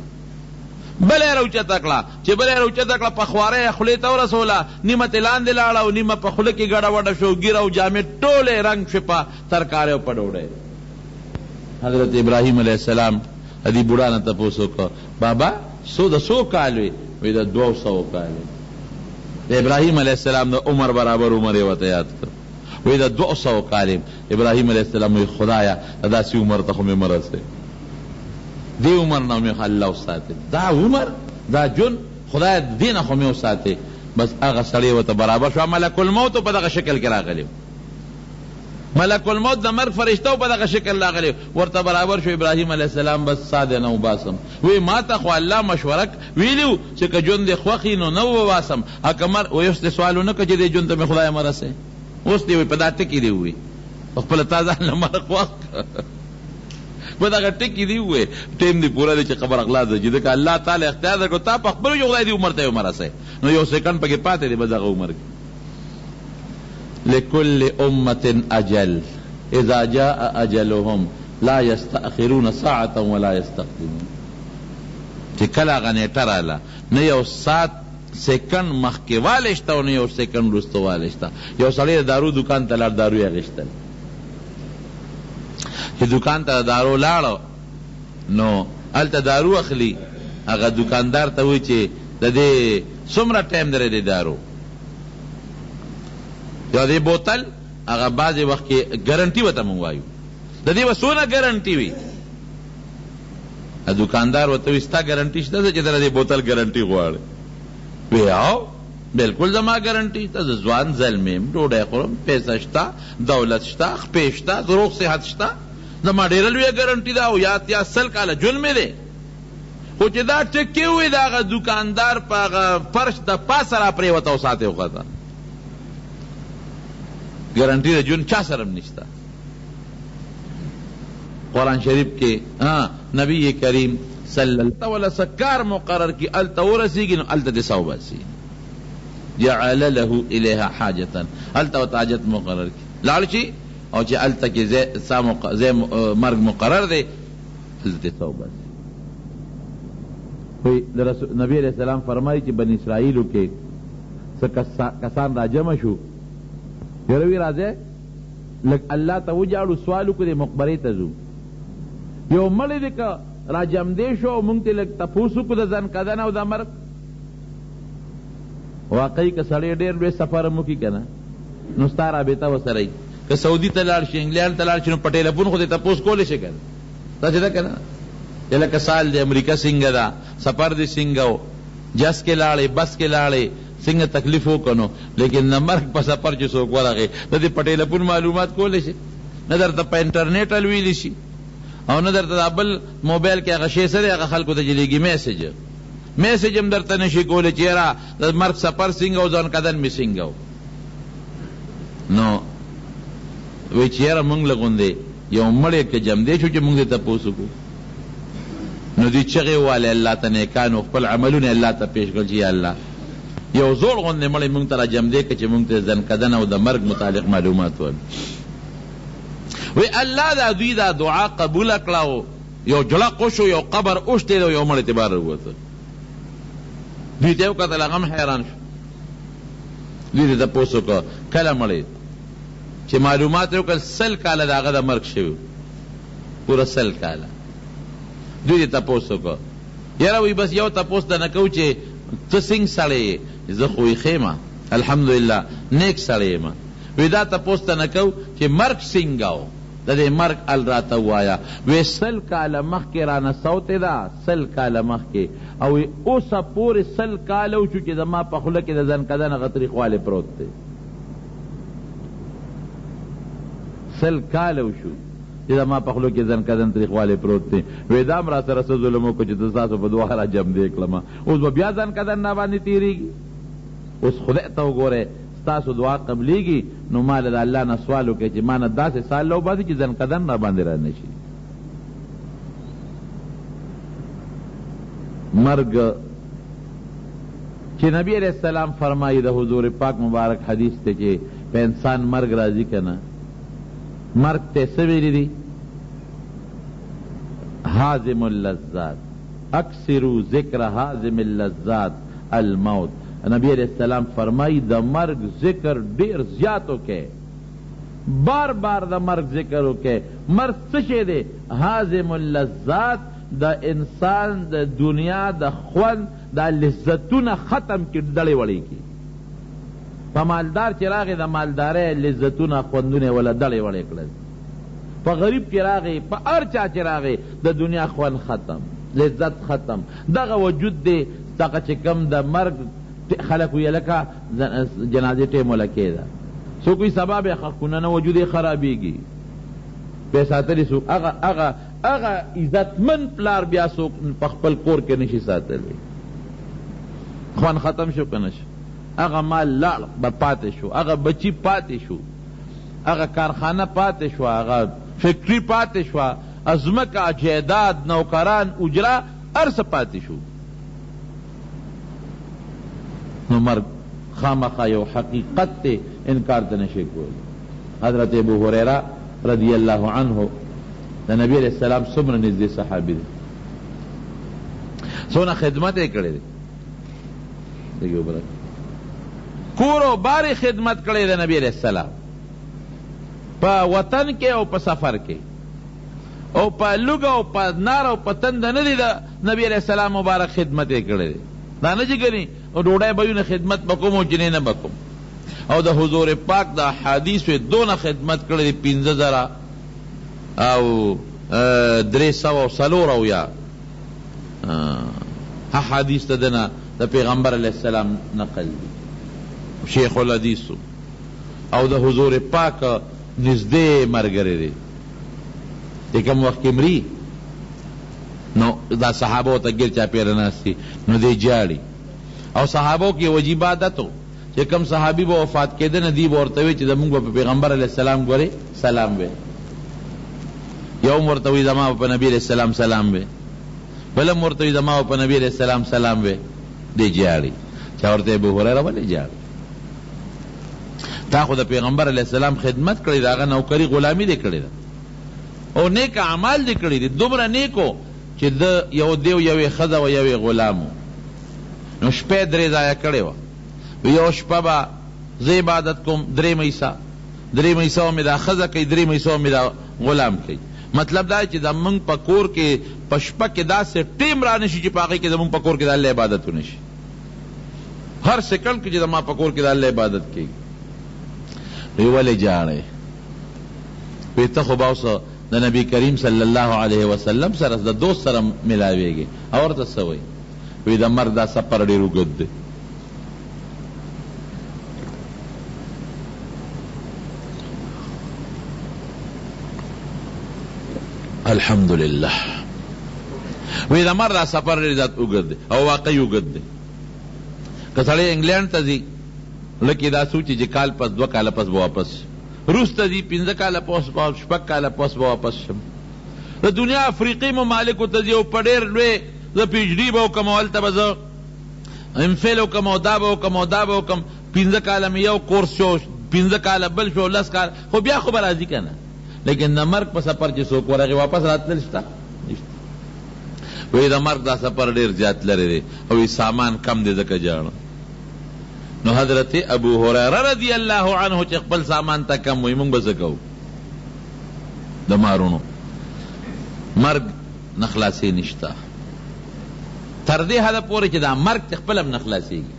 بله یې راوچته کړه، چې بله یې راوچته کړه په خوارۍ یې خولې ته ورسوله، نیمه ترې لاندې لاړه او نیمه په خوله کې ګډه وډه شوه، ږیره او جامې ټولې رنګ شوې په ترکارۍ او په ډوډۍ. حضرت ابراهیم علیه السلام د دې بوډا نه تپوس وکړ، بابا څو د څو کال وې؟ وایي د دوو سوو کال یم. د ابراهیم علیه السلام د عمر برابر عمر یې ورته یاد کړ، وایي د دوو سوو کال یم. ابراهیم علیه السلام وایي خدایه د داسې عمر ته خو مې مه رسوې، دې عمر نه مې الله وساتې، دا عمر دا ژوند خدایه دې نه خو مې وساتې. بس هغه سړی ورته برابر شو، ملک الموت په دغه شکل کې راغلی و، ملک الموت د مرګ فرشته په دغه شکل راغلی ورته برابر شو. ابراهیم علیه السلام بس ساه دې نه وباسم، وی ما ته خو الله مشوره ویلي وو چې که ژوند دې خوښ وي نو نه وباسم، او که مر وایي اوس دې سوال ونه کړ چې دې ژوند ته مې خدایه مه رسوې، اوس دې وایي په دا ټکي دې ووایي په خپله تا ځان له مرګ خوښ کړ، په دغه ټکي دې ووایي ټایم دې پوره دی چې قبر خلاص شي، ځکه الله تعالی اختیار درکړو تا په خپل چې خدای دې عمر ته یې مه رسوې، نو یو سیکنډ پکې پاتې دی بس دغه عمر کې. لکل امة اجل اذا جاء اجلهم لا یستأخرون ساعة ولا یستقدمون چې کله هغه نېټه راله نه یو ساعت سیکنډ مخکې والی شته او نه یو سیکنډ وروسته والی شته. یو سړی د دارو دوکان ته لاړ، دارو یې اخیستل. چې دوکان ته د دارو لاړ نو هلته دارو اخلي، هغه دوکاندار ته وایي چې د دې څومره ټایم دی د دارو؟ یو دې بوتل هغه بعضې وخت کې ګرنټي ورته موږ وایو، د دې به څونه ګرنټي وي؟ دوکاندار ورته وایي ستا ګرنټي شته څه چې ته د دې بوتل ګرنټي غواړې؟ وایي هو بلکل زما ګرنټي شته، زه ځوان زلمی یم، ډوډۍ خورم، پیسه شته، دولت شته، خپې شته، روغ صحت شته، زما ډېره لویه ګرنټي ده او یا اتیا سل کاله ژوند مې دی. خو چې دا ټکی ووایي د هغه دوکاندار په هغه فرش د پاسه راپرېوته او ساه ترې وخته. ګرنټي د ژوند چا سره هم نشته. قرآن شریف کې نبی کریم صلی الله ولا څه کار مقرر کړي هلته ورسېږي نو هلته دې ساه وباسي. جعل له الیها حاجة هلته ورته حاجت مقرر کړي لاړ شي او چې هلته کې ځای مرګ مقرر دی هلته دې ساه وباسي. خو نبی علیه السلام فرمایي چې بني اسرائیلو کې څه کسان راجمع شو، یره وی راځئ لږ الله ته وژاړو، سوال وکړو، دې مقبرې ته ځو، یو مړی دې که راجمدې شو او مونږ ترې لږ تپوس وکړو د ځنکدن او د مرګ. واقعي که سړی ډېر لوی سفر هم وکړي که نه نو ستا رابطه ورسره وي، که سعودي ته لاړ شي، انګلینډ ته لاړ شي نو په ټیلیفون خو دې تپوس کولی شي که نه؟ داسې ده که نه چې لکه سال دی امریکا څنګه ده، سفر دې څنګه و، جس کې لاړې، بس کې لاړې، څنګه تکلیف وکړو نو لیکن د مرګ په سفر چې څوک ورغی نه دې په ټیلیفون معلومات کولی شي، نه درته په انټرنیټ الویلی شي او نه درته دا بل موبایل کې هغه شی څه دی هغه خلکو ته چې لېږي میسج، میسج هم درته نه شي کولی چې یاره د مرګ سفر څنګه و، ځان کدن مې څنګه و. نو وایي چې یاره موږ له غوندې یو مړی که جمدی شو چې موږ دې تپوس وکړو. نو دوی چغې ووهلې الله ته، نیکانو خپل عملونه یې الله ته پېش کړل چې یا الله یو زوړ غوندې مړی موږ ته راجمدی کړه چې موږ ته د ځنکدن او د مرګ متعلق معلومات ورکړي. وایي الله دا دوی دا دعا قبوله کړه او یو جړق وشو، یو قبر وشتېد او یو مړی ترې بهر راووت. دوی ته یې وکتل، هغه هم حیران شو. دوی ترې تپوس وکړ کله مړی؟ چې معلومات یې وکړل 100 کاله د هغه د مرګ شوي وو، پوره 100 کاله. دوی ترې تپوس وکړ یاره وایي بس یو تپوس درنه کوو چې ته څنګه سړی یې؟ زه خو وایي ښه یم الحمدلله نیک سړی یم. وایي دا تپوس درنه کوو چې مرګ څنګه و؟ د دې مرګ حال راته ووایه. وایي 100 کاله مخکې رانه سوتې ده، 100 کاله مخکې، او وایي اوسه پورې 100 کاله وشو چې زما په خوله کې د ځنکدن هغه تریخوالی پروت دی. 100 کاله وشو چې زما په خوله کې ځنکدن تریخوالی پروت دی. وایي دا هم راسره څه ظلم وکړو چې زه ستاسو په دعا راجمدې کړم، اوس به بیا ځنکدن راباندې تېرېږي. اوس خدای ته وګورئ، ستاسو دعا قبلېږي، نو ما له د الله نه سوال وکړئ چې ما نه داسې سال راوباسي چې ځنکدن راباندې رانه شي. مرګ چې نبی علیه السلام فرمایي، د حضور پاک مبارک حدیث دی چې په انسان مرګ راځي که نه، مرګ ته یې څه ویلي دي؟ هاضم اللذات، اکثروا ذکر هاضم اللذات الموت. نبی علیه السلام فرمایي د مرګ ذکر ډېر زیات وکړئ، بار بار د مرګ ذکر وکړئ. مرګ څه شی دی؟ هاضم اللذات، د انسان د دنیا د خوند دا لذتونه ختم کړي، دړې وړې کړي. په مالدار چې راغی د مالدارۍ لذتونه خوندونه یې وله دړې وړې کړل، په غریب چې راغی، په هر چا چې راغی د دنیا خوند ختم، لذت ختم. دغه وجود دی دغه چې کوم د مرګ خلک وایي هلکه جنازې ټیم وله کېده، څوک وایي سبا به یې ښخ کړو، نه نه وجود یې خرابېږي، بیا ساتلی څوک؟ هغه هغه هغه عزتمن پلار بیا څوک په خپل کور کې نشي ساتلی. خوند ختم شو که نه شو؟ هغه مال لاړ به پاتې شو، هغه بچي پاتې شو، هغه کارخانه پاتې شوه، هغه فکټري پاتې شوه، ځمکه، جایداد، نوکران، اجره، هر څه پاتې شو. نو مرګ خامخا یو حقیقت دی، انکار ته نشي کولی. حضرت ابو هریره رضی الله عنه د نبی علیه السلام څومره نږدې صحابي دی، څونه خدمت یې کړی دی. لږې اوبه راکړه. کور او بار یې خدمت کړی د نبی علیه السلام په وطن کې او په سفر کې، او په لوږه او په نار او په تنده نه دی د نبی علیه السلام مبارک خدمت یې کړی دی. دا نه چې ګنې ډوډۍ به وي نو خدمت به کوم او چې نه به کوم. او د حضور پاک د احادیثو یې دونه خدمت کړی دی، 5374 احادیث د ده نه د پیغمبر علیه السلام نقل دي. شیخ الحدیث او د حضور پاک نږدې ملګری دی. چې کوم وخت کې مري نو دا صحابو ته ګیر چاپېره ناست دي نو دی ژاړي. او صحابو کې یو عجیبه عادت و چې کوم صحابي به وفات کېده نو دوی به ورته ویل چې زموږ به په پیغمبر علیه السلام ګورې سلام وی. یو هم ورته وایي زما به په نبي علیه السلام سلام وی، بل هم ورته وایي زما به په نبي علیه السلام سلام وی. دی ژاړي. چا ورته ابو هریره ولې ژاړي؟ تا خو د پیغمبر علیه السلام خدمت کړی، د هغه نوکري غلامي دې کړې ده او نیک اعمال دې کړي دي. دومره نیک و چې ده یو دیو یوې ښځه وه یو یې غلام و، نو شپه یې درې ځایه کړې وه. یوه شپه به زه عبادت کوم درېیمه حصه، درېیمه حصه به مې دا ښځه کوي، درېیمه حصه به مې دا غلام کوي. مطلب دا چې زموږ په کور کې په شپه کې داسې ټیم رانه شي چې په هغې کې زموږ په کور کې د الله عبادت ونه شي. هر سیکنډ کې چې زما په کور کې د الله عبادت کېږي. وی ولې ژاړې؟ وی ته خو به اوس د نبی کریم صلی الله علیه وسلم سره د دوست سره ملاویږې او ورته څه وایي؟ وی د مرګ دا سفر ډېر اوږد دی. الحمدلله وی د مرګ دا سفر ډېر زیات اوږد دی او واقعي اوږد دی. که سړی انګلینډ ته ځي لکه دا سوچي چې کال پس دوه کاله پس به واپس شي، روس ته ځي پنځه کاله پس به شپږ کاله پس به واپس شم، د دنیا افریقي ممالکو ته ځي او په ډېر لوی زه پي ایچ ډي به وکړم او هلته به زه ایم فیل وکړم او دا به وکړم او دا به وکړم، پنځه کاله مې یو کورس شو، پنځه کاله بل شو، لس کاله خو بیا خو به راځي که نه. لیکن د مرګ په سفر چې څوک ورغی واپس راتلل شته؟ نشته. وایي د مرګ دا سفر ډېر زیات لرې دی او وایي سامان کم دی ځکه ژاړم. نو حضرت ابو هریره رضی الله عنه چې خپل سامان ته کم وایي موږ به څه کوو؟ د مارونو مرګ نه خلاصې نشته، تر دې حده پورې چې دا مرګ چې خپل هم نه خلاصېږي،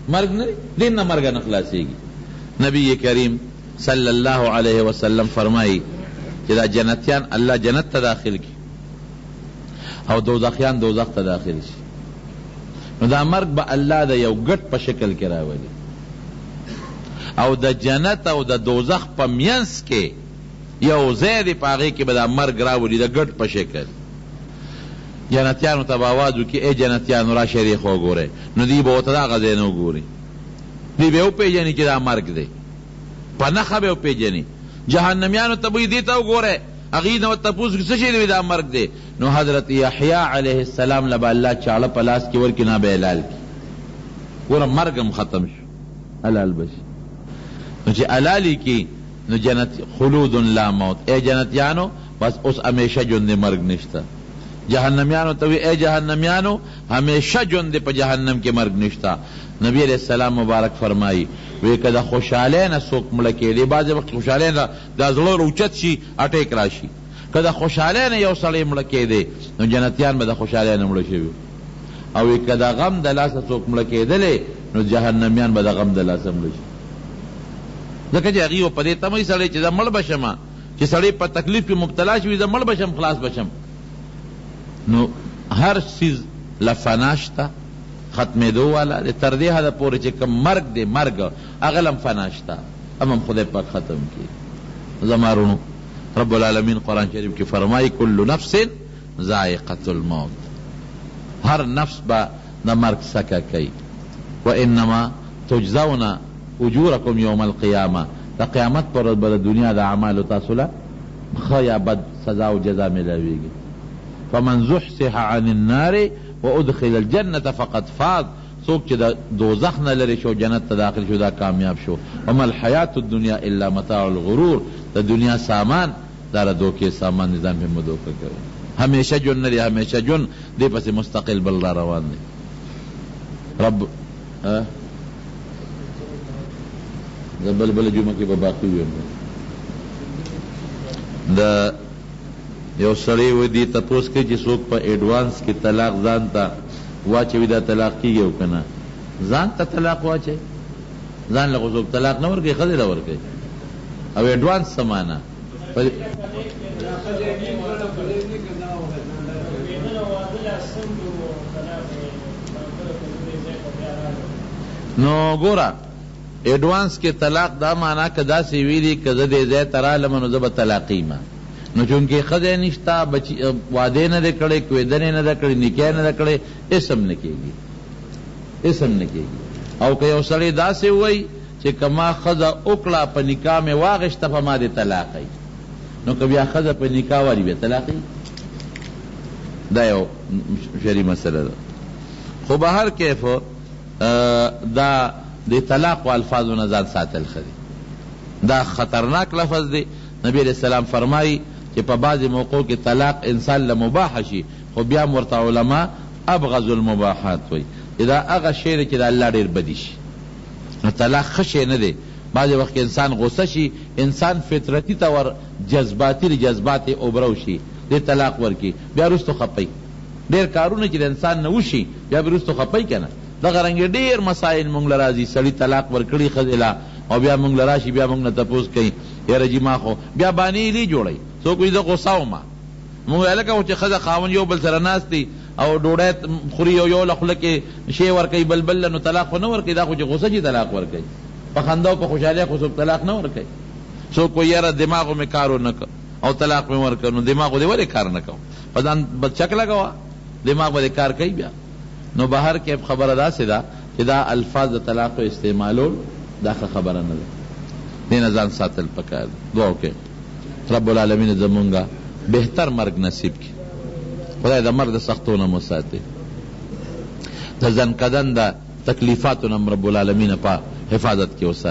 مرګ نه دی دې نه مرګه نه خلاصېږي. نبی کریم صلی الله علیه وسلم فرمایي چې دا جنتیان الله جنت ته داخل کړي او دوزخیان دوزخ ته داخل شي، نو دا مرګ به الله د یو ګټ په شکل کې راولي او د جنت او د دوزخ په مینځ کې یو ځای دی، په هغې کې به دا مرګ راولي د ګټ په شکل. جنتیانو ته به اواز وکړي ای جنتیانو راشئ دې خوا وګورئ، نو دوی به ورته د هغه ځای نه وګوري، دوی به یې وپېژني چې دا مرګ دی، په نښه به یې وپېژني. جهنمیانو ته به وایي دې ته وګورئ، هغوی نه به تپوس وکړي څه شی دی، وایي دا مرګ دی. نو حضرت یحیی علیه السلام له به الله چاړه په لاس کې ورکړي، نو به یې حلال کړي. ګوره مرګ هم ختم شو، حلال به شي. نو چې حلال یې کړي نو جنت خلود لا موت، ای جنتیانو بس اوس همیشه ژوند دی، مرګ نشته. جهنمیانو ته وایي ای جهنمیانو همیشه ژوند دی، په جهنم کې مرګ نشته. نبی علیه السلام مبارک فرمایي وایي که د خوشحالۍ نه څوک مړه کېدی، بعضې وخت خوشحالۍ نه دا زړه راوچت شي اټیک راشي، که د خوشحالۍ نه یو سړی مړه کېدی نو جنتیان به د خوشحالۍ نه مړه شوي او وایي که د غم د لاسه څوک مړه کېدلی نو جهنمیان به د غم د لاسه مړه شي. ځکه چې هغوی به په دې تمه وي سړی چې زه مړ به شم، چې سړی په تکلیف کې مبتلا شي وایي زه مړ به شم خلاص به شم. نو هر څیز له فنا شته، ختمېدو والا دی، تر دې حده پورې چې کوم مرګ دی، مرګ هغه له هم فنا شته، هم هم خدای پاک ختم کړي. زما وروڼو رب العالمین قرآن شریف کې فرمایي کل نفس ذائقة الموت، هر نفس به د مرګ څکه کوي، وانما تجزون اجورکم یوم القیامة، د قیامت پر ورځ به د دنیا د اعمالو تاسو له ښه یا بد سزا او جزا ملاویږي. فمن زحزح عن النار وادخل الجنة فقد فاز، څوک چې د دوزخ نه لرې شو او جنت ته داخل شو دا کامیاب شو. وما الحیاة الدنیا الا متاع الغرور، د دنیا سامان د دا د دوکې سامان دی، ځان پرې مه دوکه کوئ. همېشه ژوند نه دی، همېشه ژوند دې پسې مستقل بل را روان دی. رب زه بل بله جمعه کې به باقي ویم. د یو سړی وایي دې تپوس کوي چې څوک په ایډوانس کې طلاق ځان ته واچوي دا طلاق کیږي او که نه؟ ځان ته طلاق واچوي؟ ځان له خو څوک طلاق نه ورکوي، ښځې له ورکوي. او ایډوانس څه معنا؟ نو ګوره ایډوانس کې طلاق دا معنا که داسې ویلي که زه دې ځای ته رالم نو زه به طلاقیم، نو چونکې ښځه نشته، بچي واده نه دی کړی، کویدنه یې نه ده کړې، نکاح یې نه ده کړې، هېڅ هم نه کېږي، هېڅ هم نه کېږي. او که یو سړی داسې ووایي چې که ما ښځه وکړه په نکاح مې واغشته په ما دې طلاق وي، نو که بیا ښځه په نکاح والي بیا طلاق وي. دا یو شرعي مسله ده. خو به هر کیف دا د طلاق و الفاظو نه ځان ساتل ښه دي. دا خطرناک لفظ دی. نبی علیه السلام فرمايي چې په بعضې موقعو کې طلاق انسان له مباح شي خو بیا هم ورته علما ابغض المباحات وايي چې دا هغه شی دی چې د الله ډېر بدي شي. نو طلاق ښه شی نه دی. بعضې وخت کې انسان غوسه شي، انسان فطرتي طور جذباتي دی، جذبات یې اوبرو شي، دی طلاق ورکړي بیا وروسته خپه وي. ډېر کارونه چې د انسان نه وشي بیا به وروسته خپه وي که نه؟ دغه رنګ ډېر مسایل مونږ له راځي، سړي طلاق ورکړي ښځې له او بیا مونږ له راشي بیا مونږ نه تپوس کوي یاره جي ما خو بیا بانې ایلې جوړوي، څوک وایي زه غوسه وم، مونږ وایو هلکه خو چې ښځه خاوند یو بل سره ناست دي او ډوډۍ خوري او یو له خوله کې شی ورکوي بل بل له، نو طلاق خو نه ورکوي، دا خو چې غوسه شي طلاق ورکوي، په خندا او په خوشحالۍ خو څوک طلاق نه ورکوي. څوک وایي یاره دماغو مې کار ونه کړ او طلاق مې ورکړ، نو دماغو دې ولې کار نه کوه، په ځان به چک لګوه، دماغ به دې کار کوي بیا. نو بهر کیف خبره داسې ده چې دا الفاظ د طلاقو استعمالول دا ښه خبره نه ده، دې نه ځان ساتل پکار دي. دعا وکړئ رب العالمین دې زمونږ بهتر مرګ نصیب کړي، خدای د مرګ د سختو نه مو ساتي، د ځنکدن د تکلیفاتو نه رب العالمین په حفاظت کې وساتي.